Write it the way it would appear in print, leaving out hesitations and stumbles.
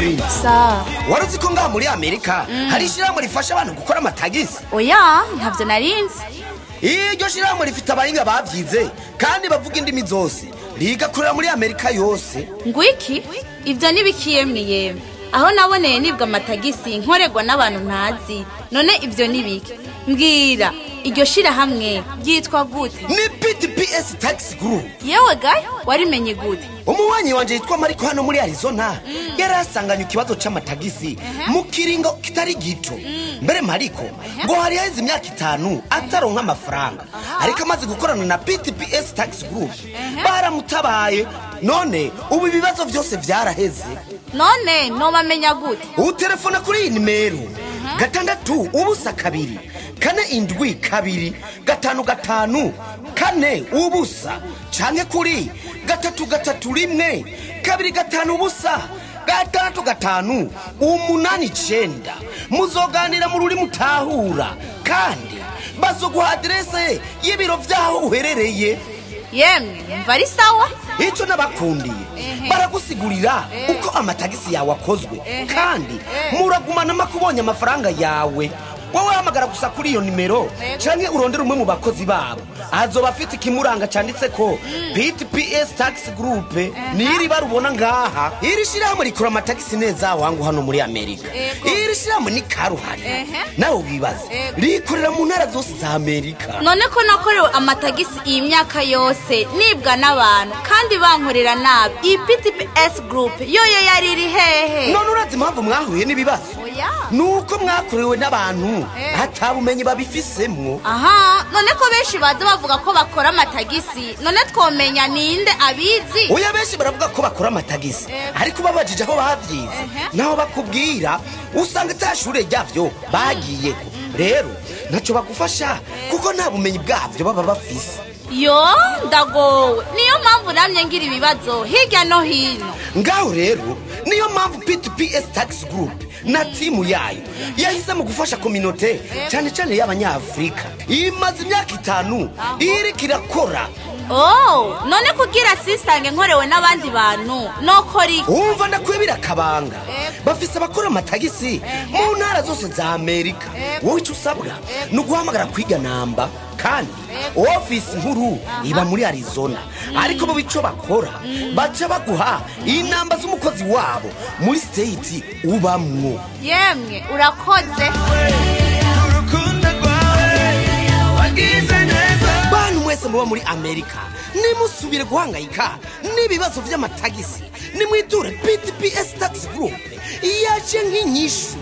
Dorine, Sa. wari uzi ko ngaha muri Amerika hari ishyirahamwe rifasha abantu gukora amatagisi? Oya, ntavyo narinzi. Iryo shyirahamwe rifite abahinga bavyize kandi bavuga indimi zose, rigakorera muri Amerika yose. Ngwiki? Ivyo nibiki yemwe? Aho naboneye nibwa amatagisi nkorerwa n'abantu ntazi, none ivyo nibiki? Mbwira, iryo shirahamwe ryitwa gute? Ni PTPS Tax Group. Yewe gayo, warimenye gute? Umuwanyi wanje yitwa Mariko hano muri Arizona yari asanganye ikibazo c'amatagisi mu kiringo kitari gito. Mbere Mariko ngo hari haheze imyaka 5 ataronka amafaranga, ariko amaze gukorana na PTPS Tax Group baramutabaye, none ubu ibibazo vyose vyaraheze. None nobamenya gute? Utelefona kuri iyi nimero: 602 472 5540, canke kuri 331 250 6589. Muzoganira mu rurimi utahura kandi bazoguha aderese y'ibiro vy'aho uherereye. Yemwe, mva ari sawa. Icyo nabakundiye, baragusigurira uko amatagisi yawe akozwe kandi muragumana makubonye amafaranga yawe. Wowe hamagara gusa kuri iyo nimero canke urondere umwe mu bakozi babo, azoba afite ikimuranga canditse ko PTPS Tax Group. Niri barubona ngaha, iri shirahamwe rikora amatagisi neza wangu hano muri Amerika. Iri shirahamwe ni karuhari, nawe wibaze, rikorera mu ntara zose za Amerika. None ko nakorewe amatagisi iyi myaka yose nibwa n'abantu kandi bankorera nabi, iyi PTPS Group yoyo yari iri hehe? None urazi impamvu mwahuye n'ibibazo? Oya. Nuko mwakorewe n'abantu atabumenyi babifisemwo. Aha, none ko benshi baza bavuga ko bakora amatagisi, none twomenya ninde abizi? Oya, benshi baravuga ko bakora amatagisi, ariko babajije aho bavyize naho bakubwira usanga ata shure ryavyo bagiyeko. Rero ntaco bagufasha kuko nta bumenyi bwavyo baba bafise. Yo, ndagowe! Niyo mpamvu namye ngira ibibazo hirya no hino. Ngaho rero niyo mpamvu PTPS Tax Group na timu yayo yahisemo gufasha kominote, cyane cyane y'Abanyafurika. Imaze imyaka 5 iriko irakora. Oh, none kugira sisange nkorewe n'abandi bantu, nokora iki? Wumva, ndakwibira akabanga. Bafise abakora amatagisi mu ntara zose za Amerika. Wowe icyo usabwa ni uguhamagara kwiga namba, kandi ofisi nkuru iba muri Arizona, ariko bo icyo bakora baca baguha inamba z'umukozi wabo muri state ubamwo. Yemwe, urakoze. Urukundo rwawe wagize neza. Bantu mwese muba muri Amerika, nimusubire guhangayika n'ibibazo vy'amatagisi, nimwiture PTPS Tax Group yaje nk'inyishu.